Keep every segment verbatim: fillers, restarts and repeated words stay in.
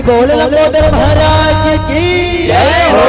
बोल लंबोदर महाराज की जय हो।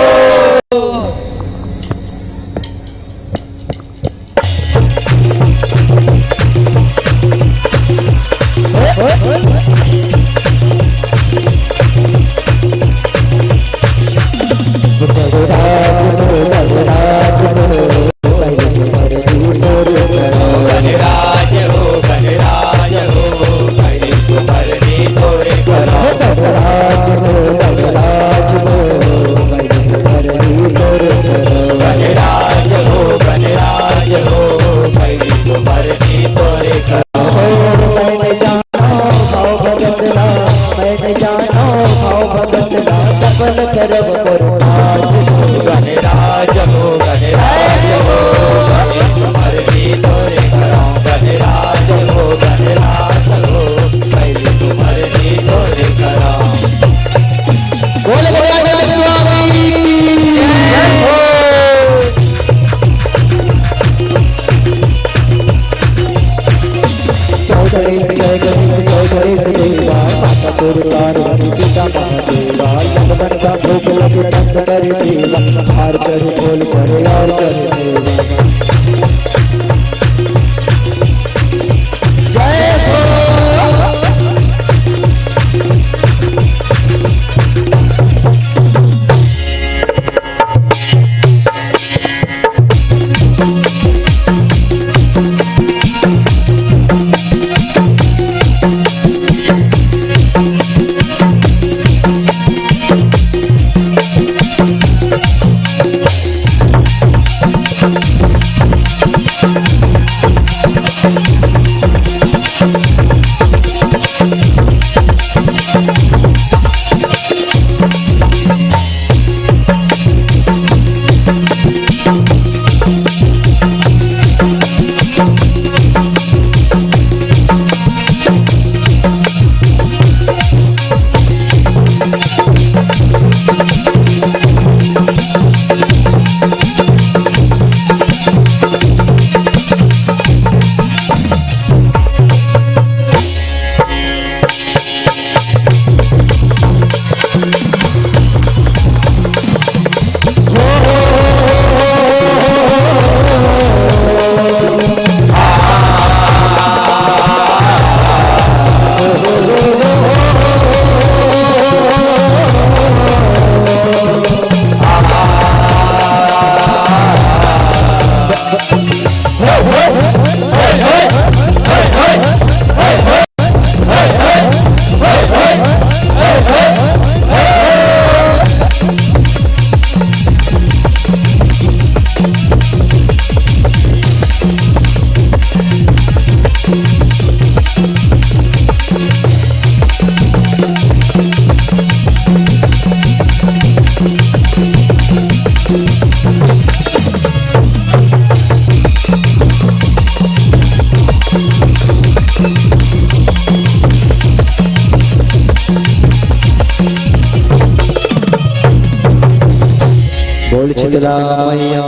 बोल शीतला मैया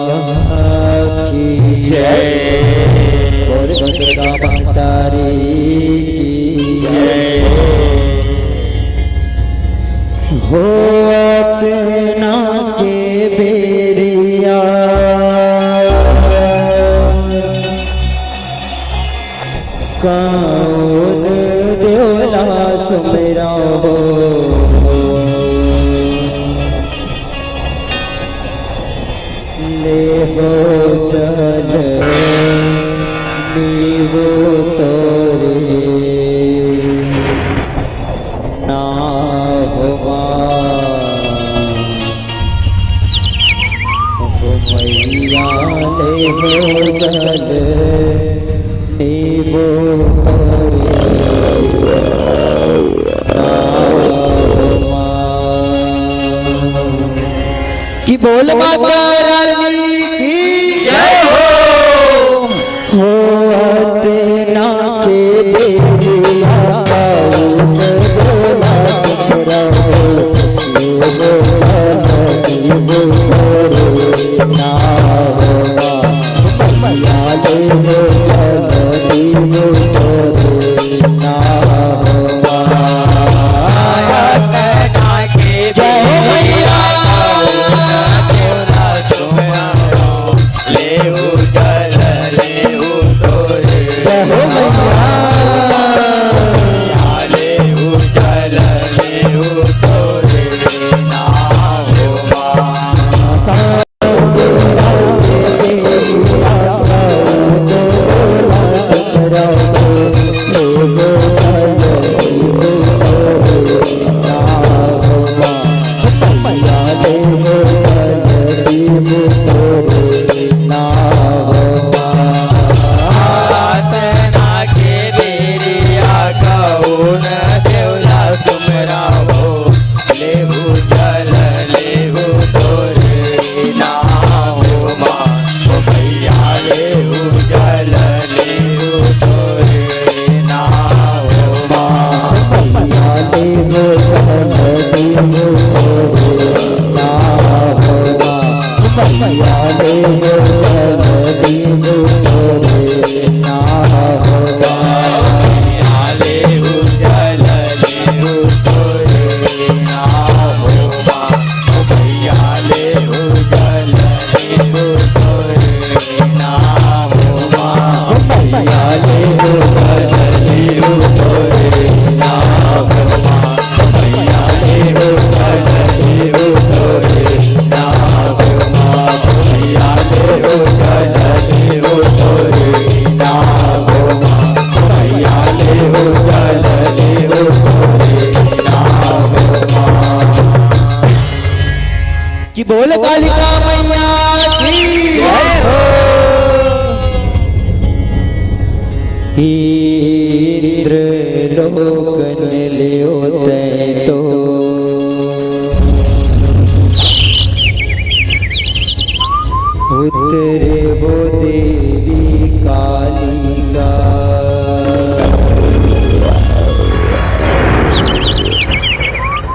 की जय। बोल दुर्गा महतारी की जय। हो अतना के बेरिया कौन देवला सुमिरहु। लेहो जल नीव तोरे नाव मा। हो मैया लेहो जल नीव तोरे नाव मा। कि बोल माता रानी की जय हो। हो अतना के बेरिया कौन देवला सुमिरहु। कि बोल कालिका मैया की जय हो। इंद्र लोकन ल्यो तैं तो उतरे वो देवी कालिका।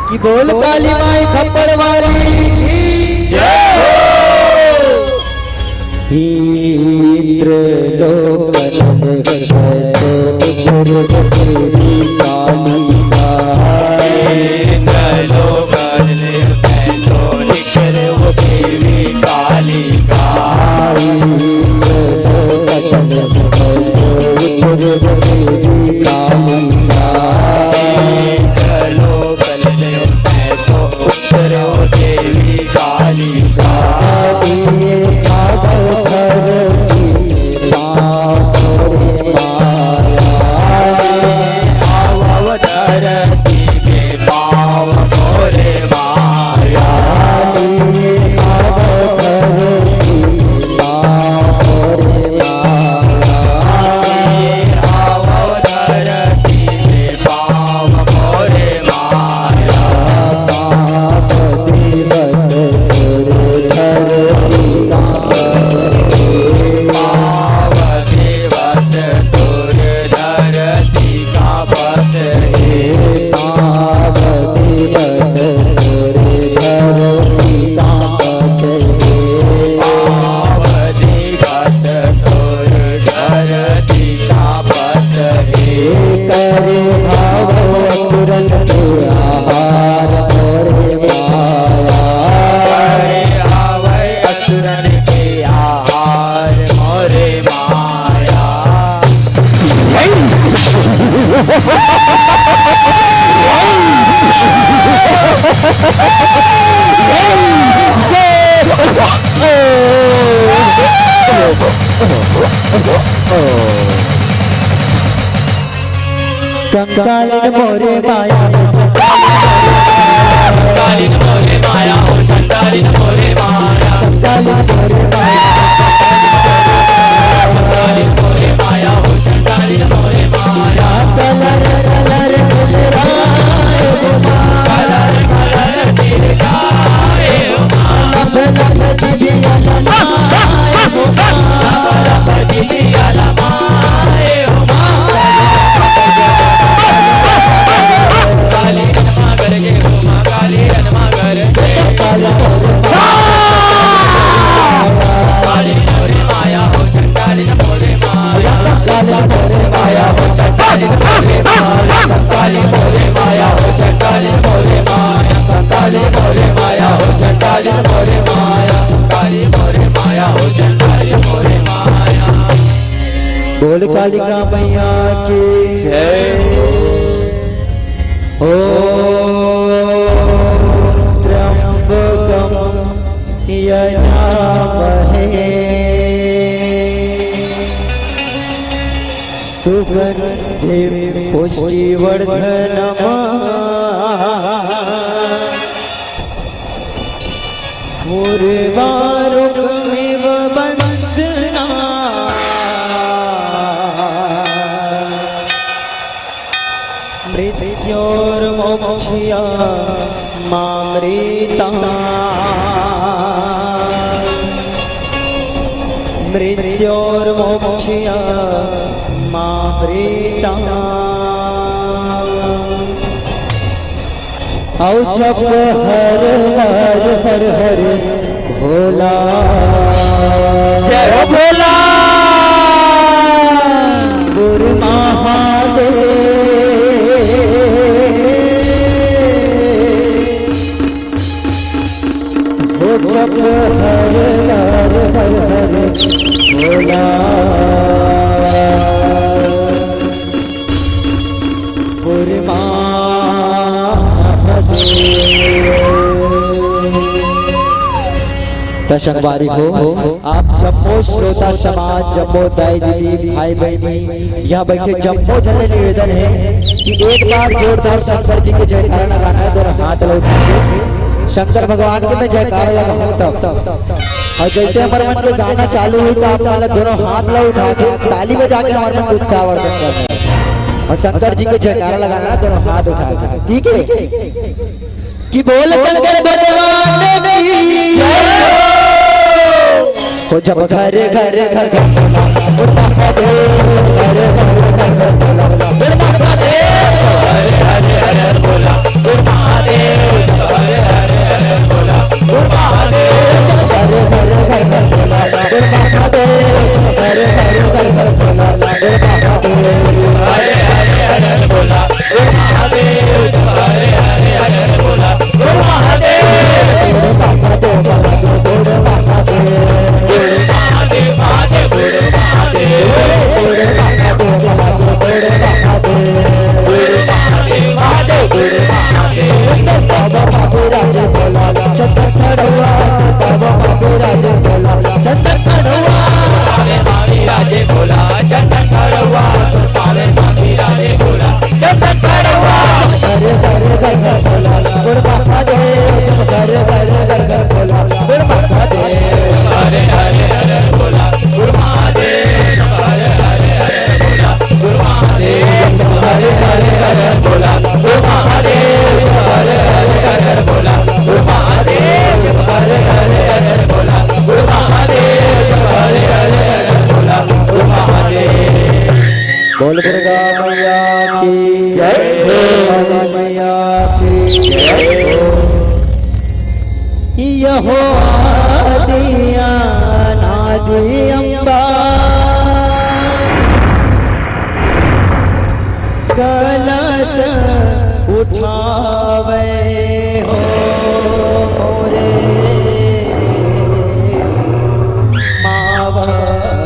कि बोल काली माई खप्पड़ वाली की जय हो। इंद्र लोकन दुर्ग देवी कालिका। इंद्र लोकन दुर्ग देवी कालिका। इंद्र लोकन दुर्ग देवी कालिका। इंद्र लोकन उतरो देवी कालिका। आवे आवे धरती के पाँव रे माया। आवे आवे धरती के पाँव रे माया। आवे आवे धरती के पाँव रे माया। आवे आवे धरती के पाँव रे माया। पाँव देवत तोर धरती कांपत हे। पाँव देवत तोर धरती कांपत हे। पाँव देवत तोर धरती कांपत हे। पाँव देवत तोर धरती कांपत हे। करे भाव असुरन के आहार मोरे माया। करे भाव असुरन के आहार मोरे माया। कंकालिन मोरे माया हो, कंकालिन मोरे माया हो, कंकालिन मोरे माया। कंकालिन मोरे माया हो, कंकालिन मोरे माया हो, कंकालिन मोरे माया। कलर कलर के राय हो, कलर कलर के राय हो, नभ नभ जिबिया लमाए हो, नभ नभ जिबिया लमाए हो। बोल कालिका मैया की जय। ॐ त्र्यम्बकं यजामहे सुगन्धिं पुष्टिवर्धनम्। उर्वारुकमिव बन्धनान् मृत्योर्मोक्षयितुमामृतात्। मृत्योर्मोक्षयितुमामृतात्। अउ जप हर हर हर हर भोला। जय हो भोला। गुरु महादेव। हो जप हर हर हर हर भोला। त संगवारी हो, आप जम्मो श्रोता समाज, जम्मो दाई दीदी, भाई बहिनी, यहाँ बैठे जम्मो झन ले निवेदन हे कि एक बार जोरदार शंकर जी के जयकारा लगाना हे, दोनों हाथ ला उठा के शंकर भगवान के मैं जयकारा लगाहूँ तब। अउ जइसे हमर मन के गाना चालू होही, त आप मन ला दोनों हाथ ला उठा के, ताली बजा के हमर मन के उत्साह वर्धन करना हे। अउ शंकर जी के जयकारा लगाना हे, दोनों हाथ उठा के, ठीक हे? कि बोल शंकर भगवान की जय हो। हो जब घर घर घर घर बोला, बोल महादेव, घर घर घर घर बोला, बोल महादेव। हरे हरे हरे बोला, बोल महादेव। हरे हरे हरे बोला, बोल महादेव। हरे हरे हरे बोला, बोल महादेव। हरे हरे हरे बोला, बोल महादेव। हरे हरे हरे बोला, बोल महादेव। हरे हरे हरे बोला, बोल महादेव। बोल महादेव, महादेव, बोल महादेव। बोल महादेव, महादेव, बोल महादेव। बोल महादेव, महादेव, बोल महादेव। बाबा बाबू राजे बोला, चंदन चढ़वा। बाबा बाबू राजे बोला, चंदन चढ़वा। बाबा बाबू राजे बोला, चंदन चढ़वा। बाबा बाबू राजे बोला, चंदन चढ़वा। हरे हरे घर घर बोला, बोल महादेव। हरे हरे घर घर बोला, बोल महादेव। हरे हरे हरे बोला, बोल महादेव। हरे हरे हरे बोला, बोल महादेव। हरे हरे हरे बोला, बोल महादेव। हरे हरे हरे बोला, बोल महादेव। हरे हरे हरे बोला, बोल महादेव। हरे हरे हरे बोला, बोल महादेव। बोल दुर्गा मैया की जय हो। काली मैया की जय हो। यहो आदि अनादि अम्बा, कलश उठावे हो मोरे मावलिया।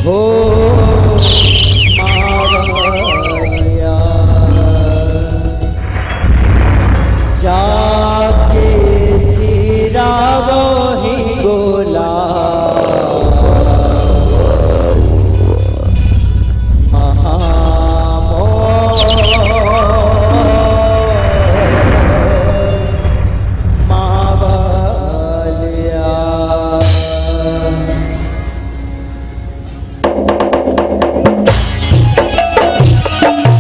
हो मावलिया, जाके चिरावही गोला। महामो मावलिया।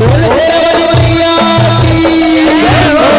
बोल शेरा वाली मैया की जय हो।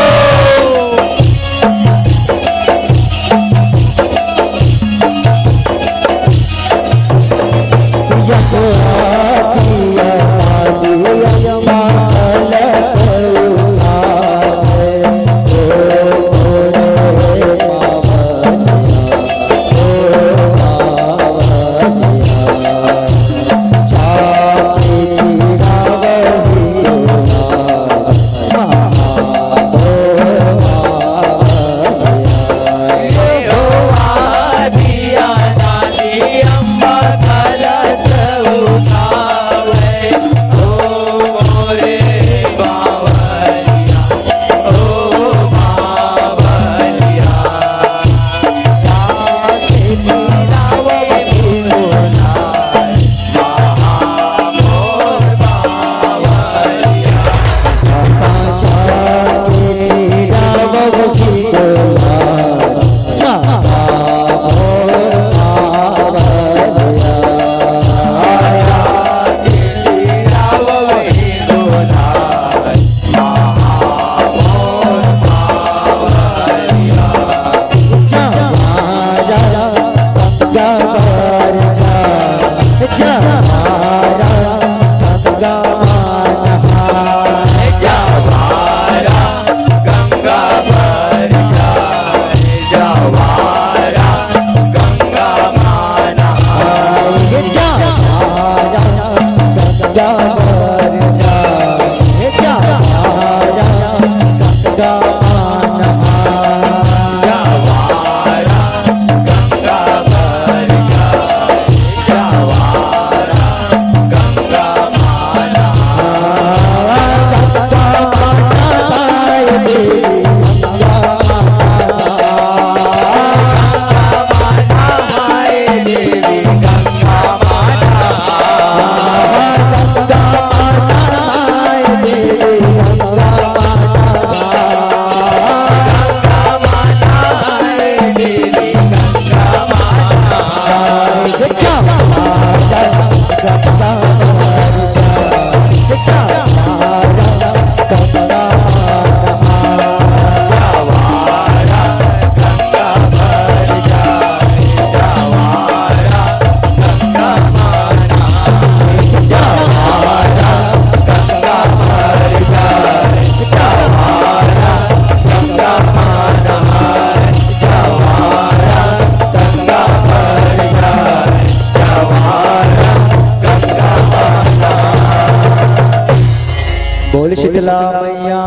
शीतला मैया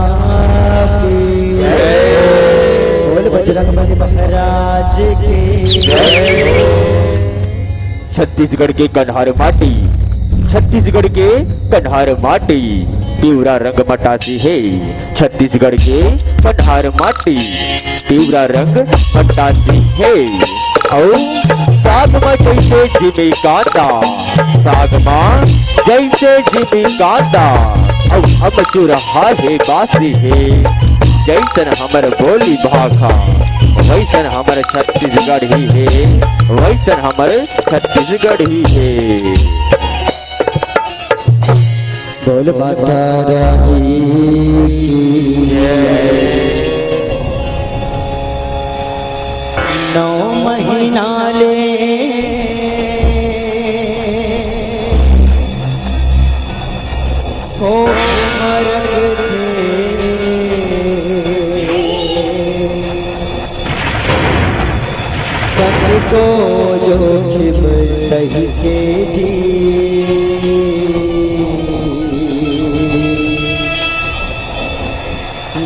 की जय। बोल बजरंग बली महाराज की जय। छत्तीसगढ़ के कन्हार माटी, छत्तीसगढ़ के कन्हार माटी, पिवरा रंग मटासी हे। छत्तीसगढ़ के कन्हार माटी, पिवरा रंग मटासी हे। अउ साग म जइसे जिमी कांदा, साग म जइसे जिमी कांदा, अउ हम चुरहा हे बासी हे। जइसन हमर बोली भाखा, वइसन हमर छत्तीसगढ़ी हे, वइसन हमर छत्तीसगढ़ी हे। बोल माता रानी की जय। नौ महीना ले ओ मरग थे, संग को जोखिम सही के जी।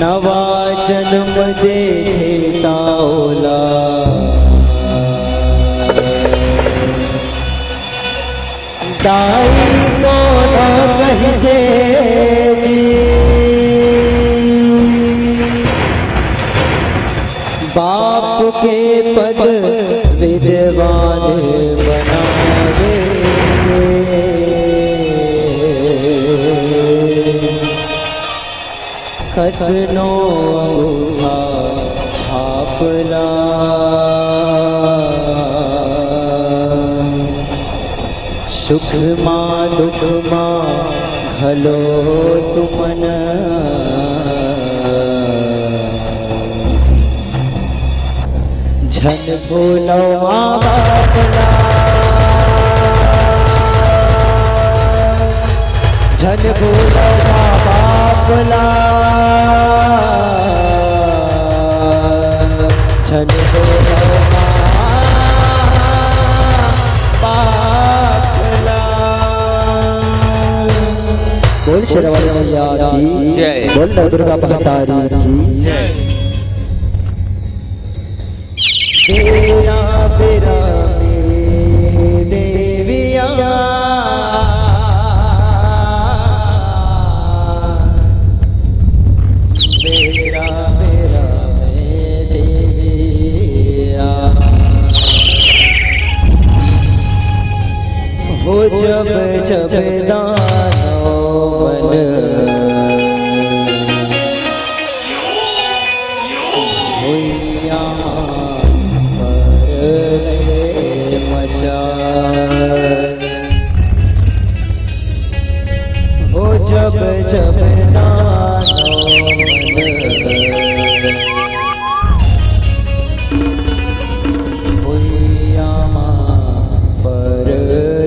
नवा जन्म दे हे तावला। दाई कोनो कहिथे जी, बाप के पद विद्वान बनावे। कस नो अंगूठा छाप ला। सुख मा दुख मा घलो तुमन झन भूलव माँ बाप ला। झन भूलव माँ बाप ला। झन भूलव माँ बाप ला। बोल शेरावाली मैया की जय। बोल नवदुर्गा महतारी की जय। बेरा बेरा में देविया, बेरा बेरा में देविया, हो जब जब दानव मन भुइयां पर मचा। हो जब जब दानव मन भुइयां पर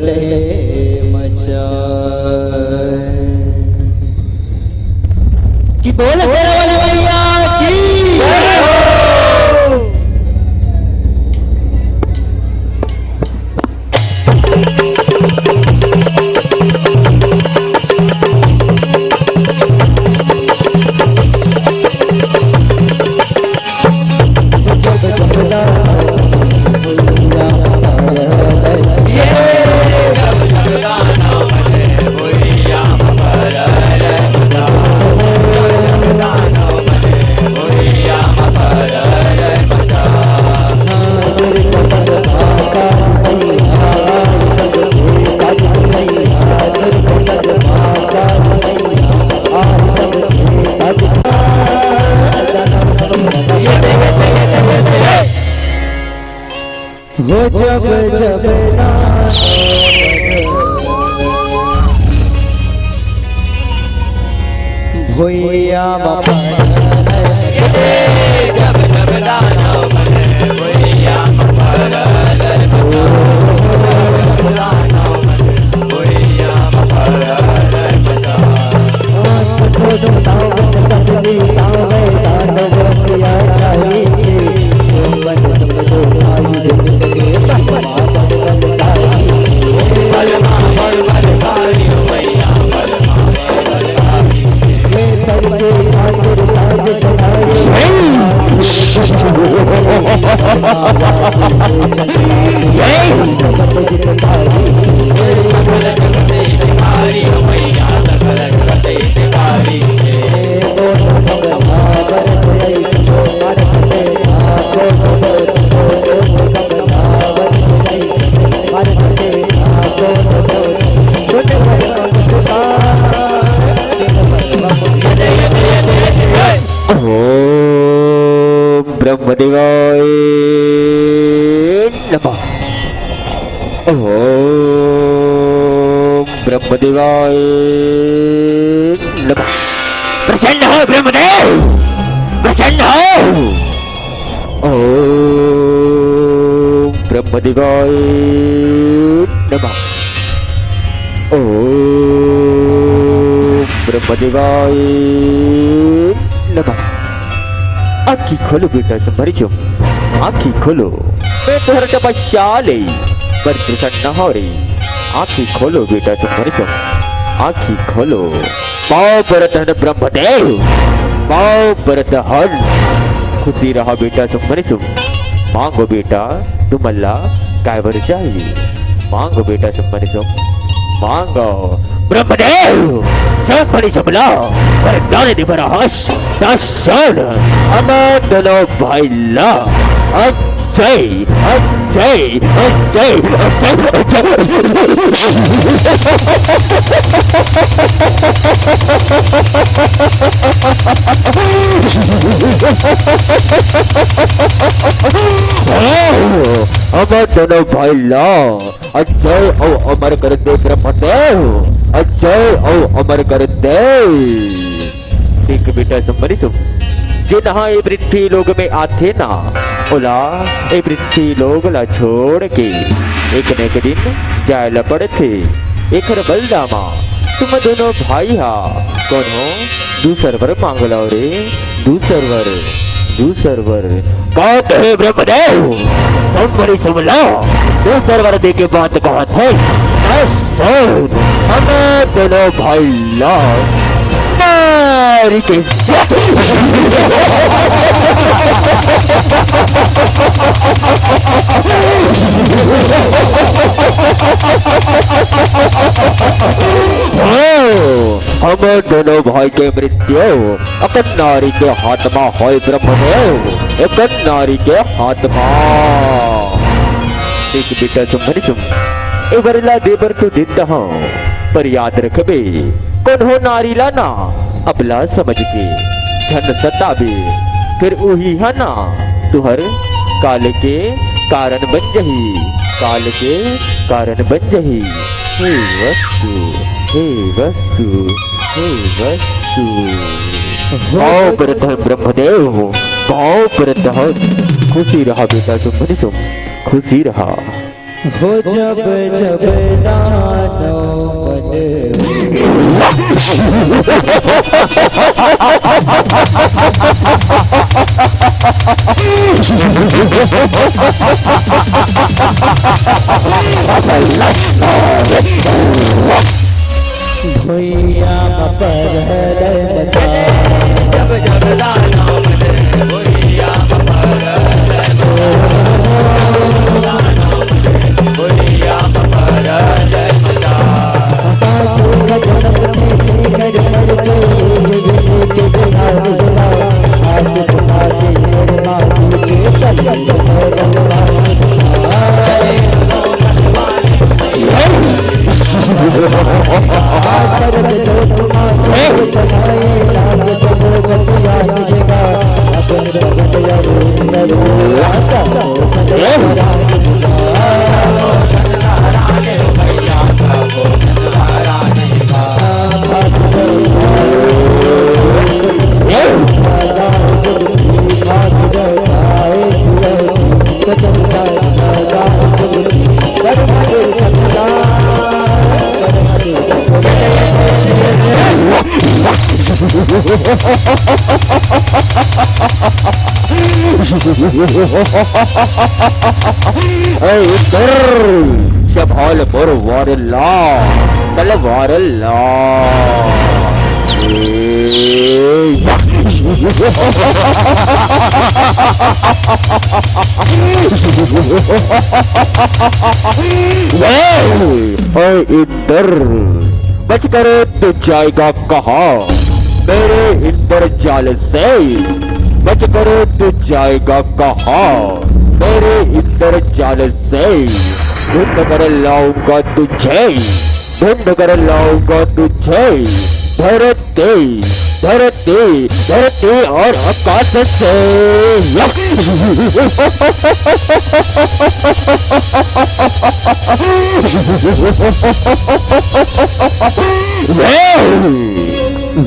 ले मचा। कि बोल शेरावाली मैया की जय हो। हो जब जब दानव भुइयां म परल। जब जब दानव मन भुइयां म परल। दानव मन भुइयां म परल। देवाय नमः। ओम ब्रह्मदेवाय नमः। प्रसन्न हो ब्रह्मदेव, प्रसन्न हो। ओम ब्रह्मदेवाय नमः। ओम ब्रह्मदेवाय नमः। आँखी खोलो बेटा सुंदरी चुम, आँखी खोलो। मैं तोहर तपस्या ले बड़ प्रसन्न हो रे। आँखी खोलो बेटा सुंदरी चुम, आँखी खोलो। पाँव परत हन ब्रह्मदेव, पाँव परत हन। खुशी रहा बेटा सुंदरी चुम। मांगो बेटा तुमन ला काय बर चाहिए। मांगो बेटा सुंदरी चुम, मांगो। ब्रह्मदेव, सुंदरी चुम ला वरदान दे बर हस। दर्शन, हम दोनों भाई ला अजय, अजय, अजय, अजय, अजय। हम दोनों भाई ला अजय अउ अमर कर दे ब्रह्मदेव, अजय अउ अमर कर दे। देख बेटा सुंदरी चुम, जेन हा ए पृथ्वी लोक में आथे ना, ओला ए पृथ्वी लोक ला छोड़ के एक न एक दिन जाय ला पड़थे। एखर बदला मा तुम दोनों भाई हा कोनो दूसर वर मांग लव रे, दूसर वर, दूसर वर। कहत हे ब्रह्मदेव, सुंदरी चुम ला दूसर वर दे के बात कहत हे। सुन, हम दोनों भाई ला मारी के हम दोनों भाई के मृत्यु अकन नारी के हाथ मा होय ब्रह्मदेव, अकन नारी के हाथ मा। देख बेटा सुंदरी चुम, ए वर ला दे बर तो देत हंव, पर याद रखबे, कोनो नारी ला ना अबला समझ के झन सताबे, फेर उही हा ना तुहर काल के कारण बन जही, काल के कारण बन जही। हे वस्तु, हे वस्तु, हे वस्तु। पाँव परत हन ब्रह्मदेव, पाँव परत हन। खुशी रहा बेटा सुंदरी चुम, खुशी रहा। हो जब जब दानव मन भुइयां म परलय मचा। जब जब दानव मन भुइयां म परलय मचा। ए, इधर जभाल मोर वार ला, तलवार ला। ए, या। ए, ए, इधर बच करे तो जाएगा कहाँ मेरे इंद्रजाल से? बच करे तो जाएगा कहाँ मेरे इंद्रजाल से? ढूंढ कर लाऊंगा तुझे, ढूंढ कर लाऊंगा तुझे, धरती धरती, धरती और आकाश से।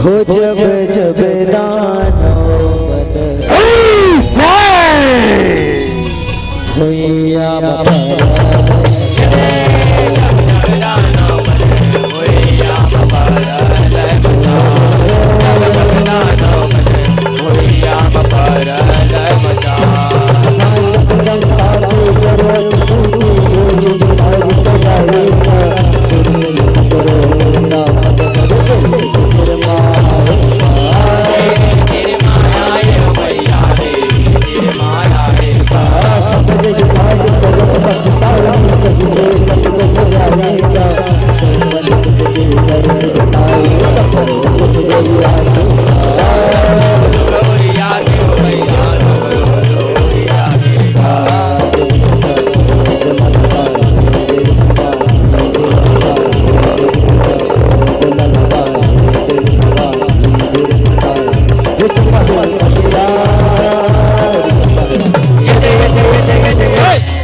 हो जब जब दानव मन भुइयां म परल।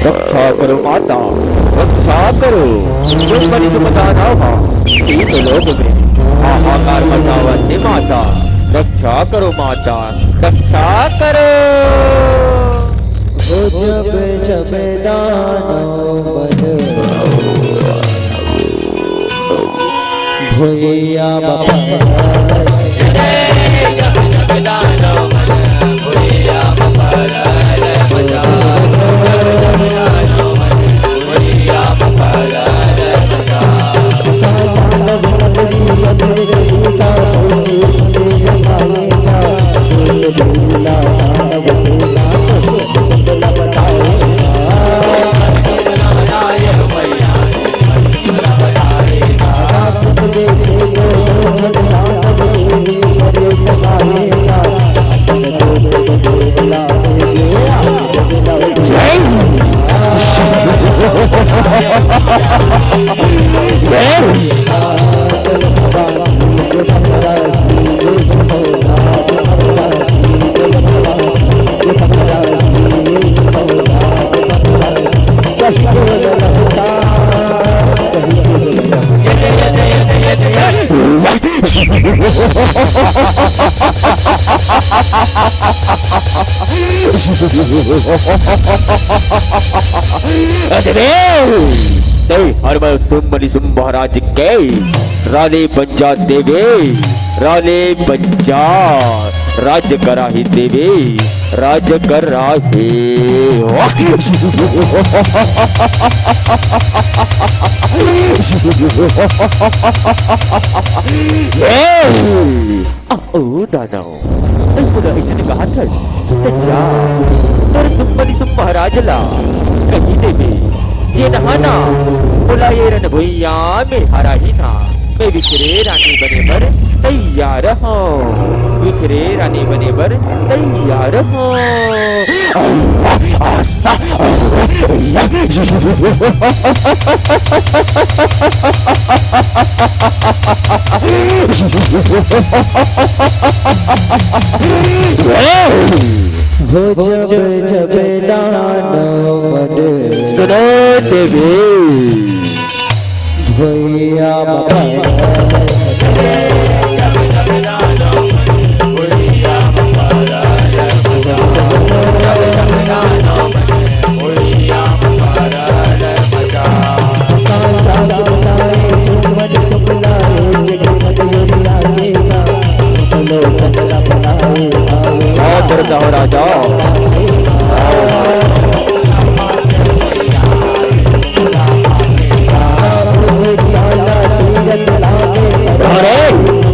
रक्षा करो माता, रक्षा करो। जो मरीज बताना हा, तीन लोक में हाहाकार मचावत हे माता, रक्षा करो माता, रक्षा करो। हो जब जब दानव मन भुइयां म परल। अरे बे! जय हर बल सुम बलि सुम महाराज के। रानी बन जा देवी, रानी बन जा, राज करा ही देवी, राज करा ही। ये! आ, ओ दानव, तैं मोला अइसने कहत हस? त जा, तोर सुम बलि सुम महाराज ला कहि देबे, जेन हा ना मोला ए रण भुइयां में हराही ना, मैं विचरे रानी बने बर तैयार हौं, विचरे रानी बने बर तैयार हौं। हो जब जब दानव मन सुनो देवी। भुइयां म परल। आओ, दर्द हो राजा। अरे,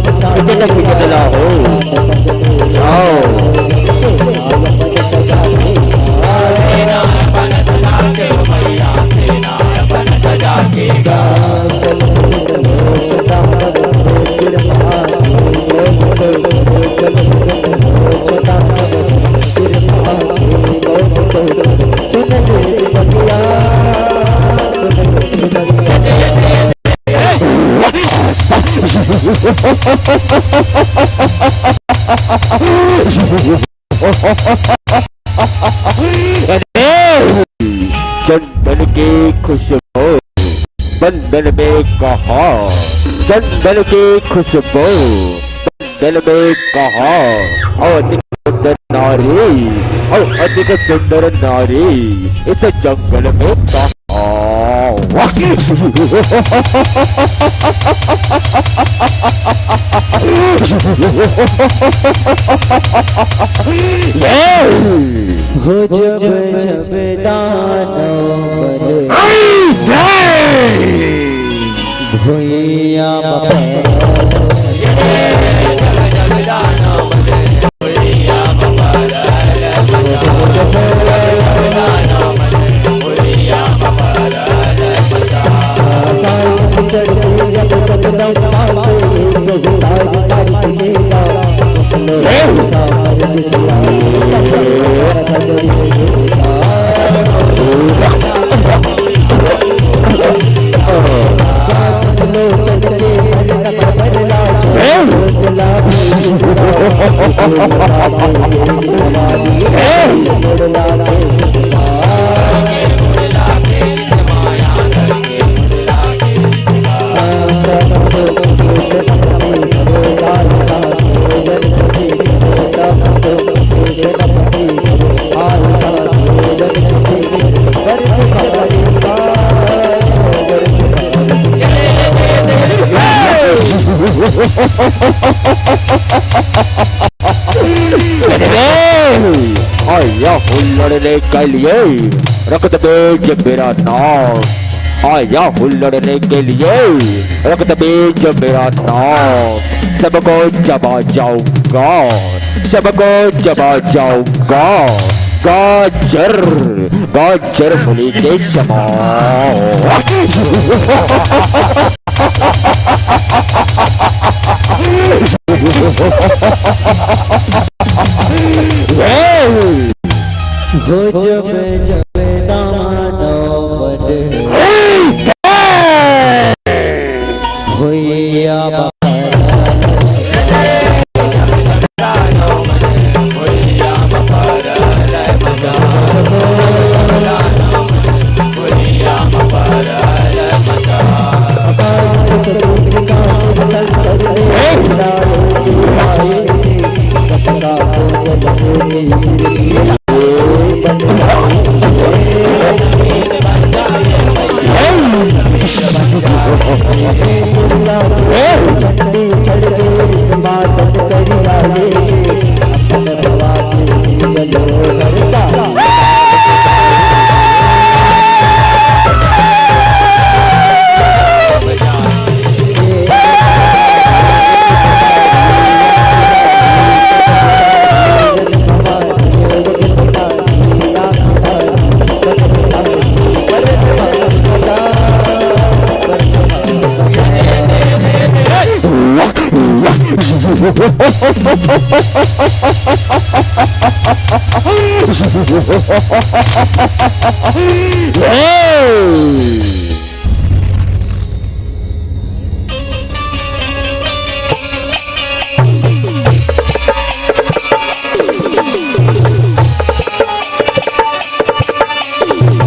अरे, चंदन की खुशबू बंधन में कहा, चंदन की खुशबू बंधन में कहा, और अधिक सुंदर नारी, और अधिक सुंदर नारी इस जंगल में कहा। हो जब जब दानव बल भुइयां पर। आया हूँ लड़ने के लिए, रक्त बीज मेरा नाम। आया हूँ लड़ने के लिए, रक्त बीज मेरा नाम। सबको चबा जाऊंगा, सबको चबा जाऊंगा। गाजर, गाजर मूली के समान। हो जब जब दानव बध भुइयां पर।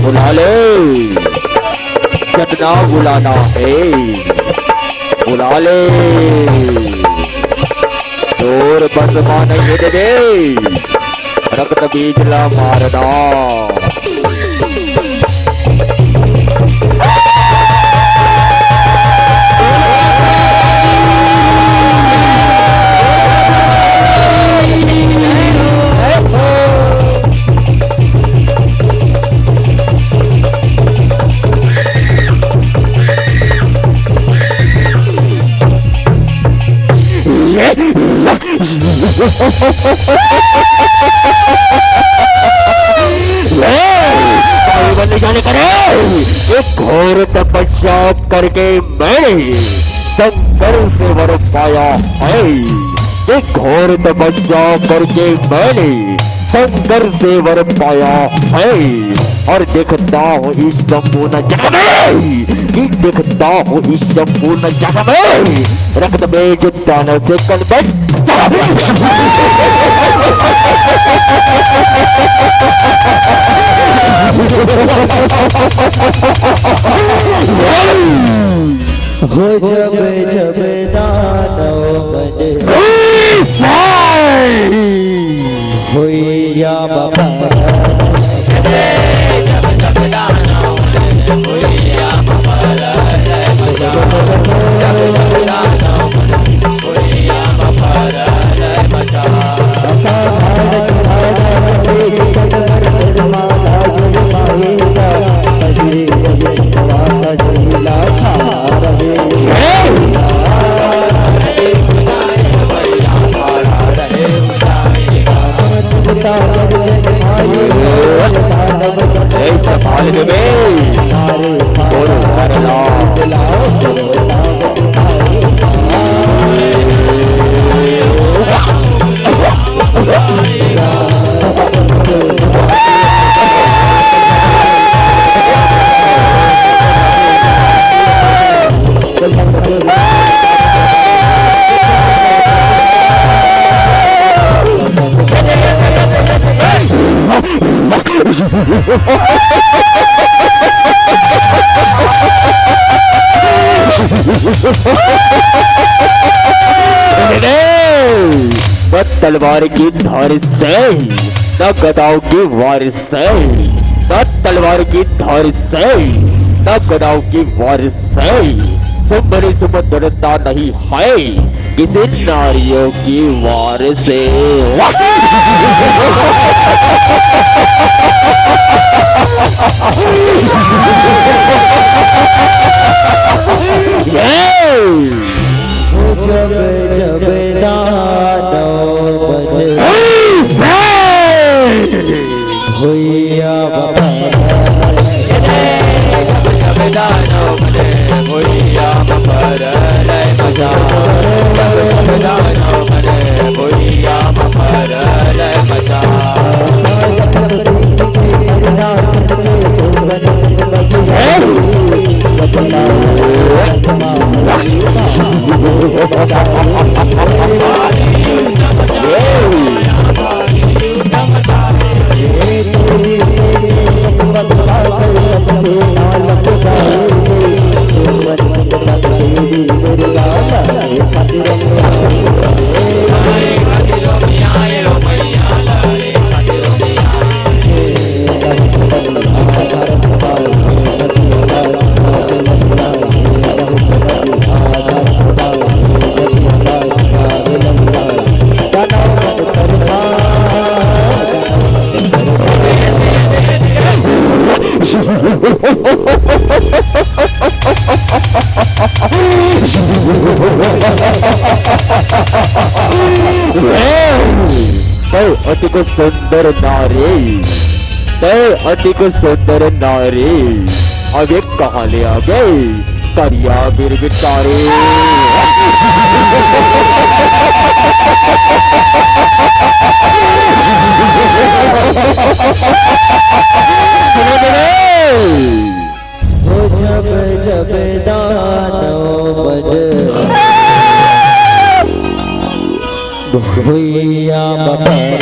बुला ले, जितना बुलाना है, बुला ले। जोर बस माने ये दे दे, रक्त बीज ला मारना। एक घोर तपस्या करके मैंने शंकर से वर पाया है। एक घोर तपस्या करके मैंने शंकर से वर पाया है। और देखता हूँ इस संपूर्ण जग में, कि देखता हूँ इस संपूर्ण जग में रक्त में जो दानव से कलबट। हो जब जब दानव मन होइया बाबा। न तलवार की धार से, न गदाओं की वार से, न तलवार की धार से, न गदाओं की वार से, सुंदरी सुमन डरता नहीं है किसी नारियों की वार से। ये जब जब दानव बन भैया बाबा। तय अतिक सुंदर नारी, तय अतिक सुंदर नारी, आगे कहाँ ले आ गई करिया गिरगिट तारी। जब जब दानव बन भुइया बपर।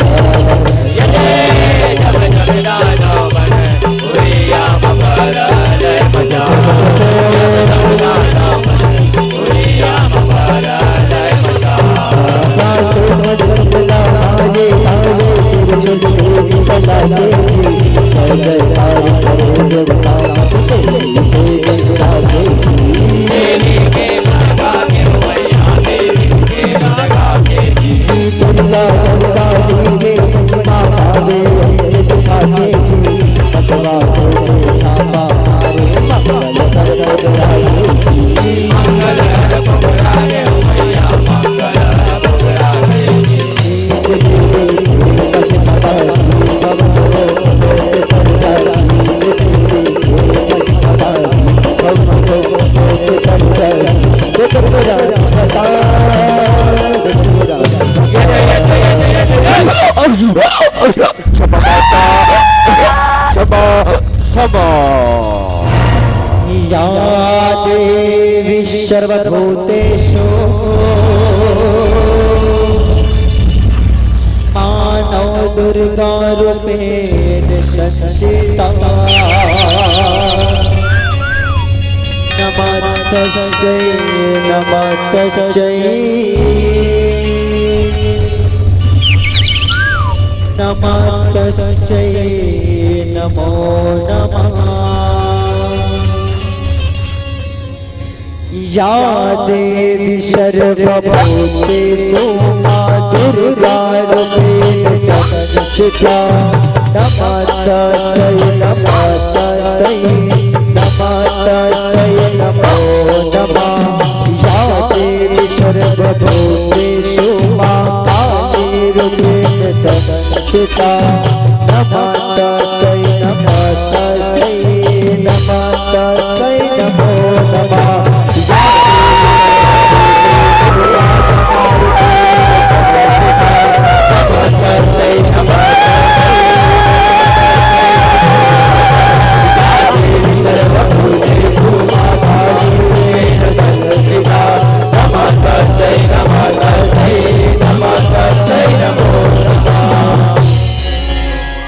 सर्वभूतेषु मां दुर्गा रूपेण संस्थिता। नमस्तस्यै, नमस्तस्यै, नमस्तस्यै नमो नमः। या देवी सर्वभूतेषु मां दुर्गा रूपेण संस्थिता। नमस्तस्यै, नमस्तस्यै, नमस्तस्यै नमो नमः। या देवी सर्वभूतेषु मां काली रूपेण संस्थिता। नमस्तस्यै, नमस्तस्यै, नमस्तस्यै नमो नमः। या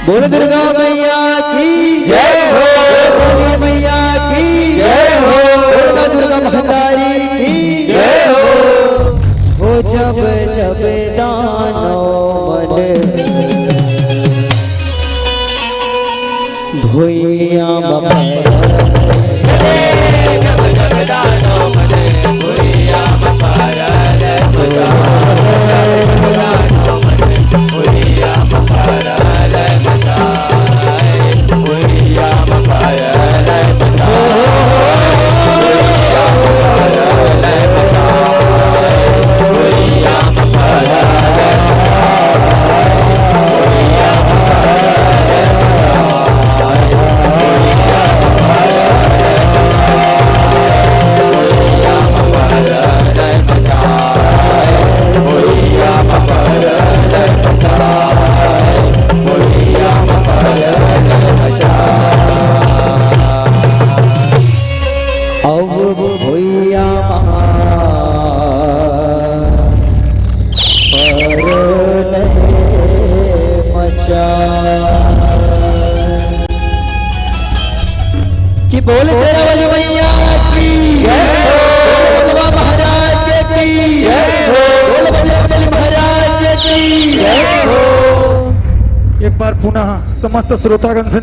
बोलो दुर्गा मैया की जय हो। बोलो काली मैया की जय हो। बोलो दुर्गा महतारी की जय हो। हो जब जब दानव मन भुइयां म अब भुइयां म परलय मचा। कि बोल शेरा वाली मैया की जय हो। बोल बाबा महाराज की जय हो। बोल बजरंग बली महाराज की जय हो। एक बार पुनः समस्त श्रोतागण से